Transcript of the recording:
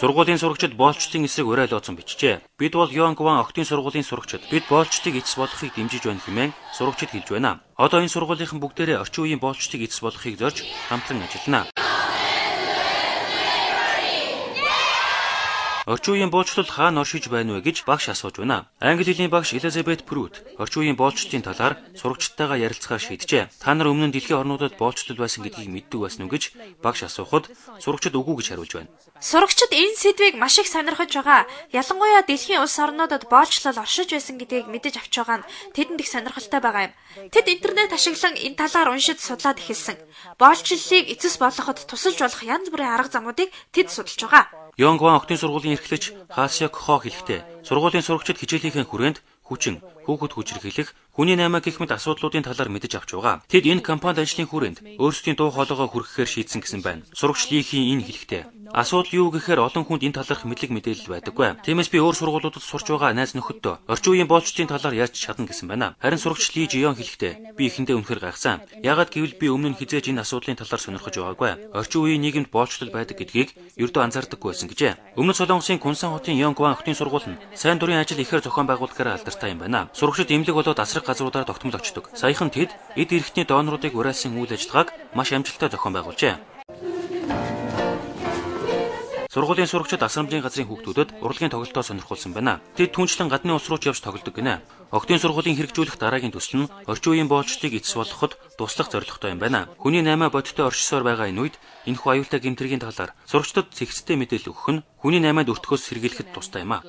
Сургуулийн сурагчид боолчлолын эсрэг уриалооцсон бичжээ. Бид бол Йонгван охидын сургуулийн сурагчид. Бид боолчлолыг эцэс болгохыг дэмжиж байна хэмээн сурагчид хэлж байна. Одоо энэ сургуулийнхан бүгдээрээ орчин үеийн боолчлолыг эцэс болгохыг зорж хамтран ажиллана. Орчин үеийн боолчлол хаана оршиж байна вэ гэж багш асууж байна. Англи хэлний багш Элизабет Прут орчин үеийн боолчлолын талаар сурагчдтайгаа ярилцахаар шийджээ. Та нар өмнө нь дэлхийн орнуудад боолчлол байсан гэдгийг мэддэг байсан уу гэж багш асуухад сурагчид үгүй гэж хариулж байна. Сурагчид энэ сэдвийг маш их сонирхож байгаа. Ялангуяа дэлхийн улс орнуудад боолчлол оршиж байсан гэдгийг мэдэж авч байгаа нь тэдэнд их сонирхолтой байгаа юм. Тэд интернет ашиглан энэ талаар уншиж судлаад эхэлсэн. Боолчлолыг эцэс болгоход тусалж болох янз бүрийн арга замуудыг тэд судалж байгаа. Йонгван охидын сургуулийн эрхлэгч Хаасяк Хо хэлэхдээ сургуулийн сурагчид хичээлийнхээ хүрээнд хүчин, хүүхэд хүчирхийлэх, хүний наймаа гэх мэт асуудлуудын талаар мэдэж авч байгаа. Тэд энэ компанид ажлын хүрээнд өөрсдийн дуу хоолойгоо хүргэхээр шийдсэн гэсэн байна. Сурагч Лихийн энэ хэлэхдээ асуудал юу гэхээр олон хүнд энэ талаарх мэдлэг мэдээлэл байдаггүй. Тиймээс би өөр сургуулиудад сурч байгаа найз нөхөддөө орчин үеийн боолчлолын талаар ярьж чадна гэсэн байна. Харин сурагч Ли Жион хэлэхдээ би эхэндээ үнэхээр гайхсан. Яагаад гэвэл би өмнө нь хэзээ ч энэ асуудлын талаар сонирхож байгаагүй. Орчин үеийн нийгэмд боолчлол байдаг гэдгийг ердөө анзаардаггүй байсан гэжээ. Өмнөд Солонгосын Кунсан хотын Йонгван охидын сургууль нь сайн дурын ажил ихээр зохион байгуулахаар алдартай юм байна. Сурагчид эмнэлэг болоод асраг газруудаар тогтмол очдог. Саяхан тэд эд эрхтний доноруудыг уриалсан үйл ажиллагааг маш амжилттай зохион байгуулжээ. Сургуулийн сурагчид асрамжийн газрын хүүхдүүдэд урлагийн тоглолтоо сонирхуулсан байна. Тэд түншлэн гадны улс руу ч явж тоглодог гинэ. Охидын сургуулийн хэрэгжүүлэх дараагийн төсөл нь орчин үеийн боолчлолыг эцэс болгоход туслах зорилготой юм байна. Хүний наймаа бодиттой оршсоор байгаа энэ үед энэхүү аюултай гэмтэргийн талаар сурагчдад зэгцтэй мэдээлэл өгөх нь хүний наймаанд өртөхөөс сэргийлэхэд тустай юм а.